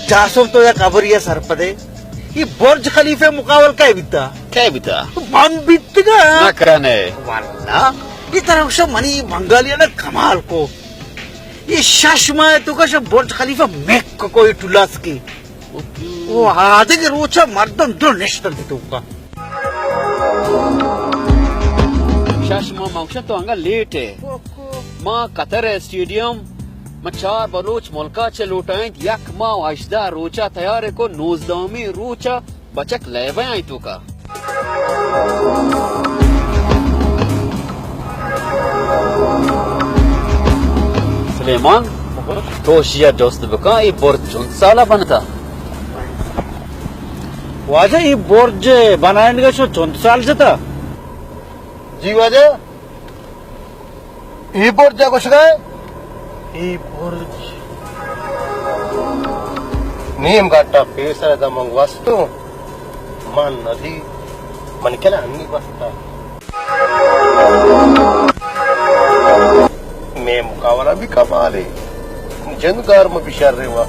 جاسم، تو یک خبری ءَ سرپدے؟ اے برج خلیفہ مقابل کئے بیتا؟ کئے بیتا؟ من بیتگا۔ نہ کنے۔ واللہ، اے ترا گوشاں منی بنگالیانا کمال کو۔ اے شش ماہ توکا شہ برج خلیفہ مک کو اے ٹلاسکے۔ او آدگہ روچا مردم در نشتنت توکا۔ شش ماہ من گوشاں تو انگا لیٹ ئے۔ ما قطر اسٹیڈیم، ما چار بلوچ ملکا چہ لوٹائینت، یک ماہ و ہژدہ روچا تیار کو، نوزدہمی روچا بچک لیب ءَ آئی توکا۔ سلیمان، تو اشیا جست بکن، اے برج چنت سالا بنتا؟ واجہ، اے برج بنائینگا شو چنت سال جتا؟ جی واجہ۔ اے برج ءَ گوشگا ئے؟ اے برج۔ نیم گھنٹہ پیسر ءَ داں من گوستوں، من ندی، من کلا انی گوستا۔ مئے مقابلہ بھی کمالے۔ جند گار مہ بی شر وا۔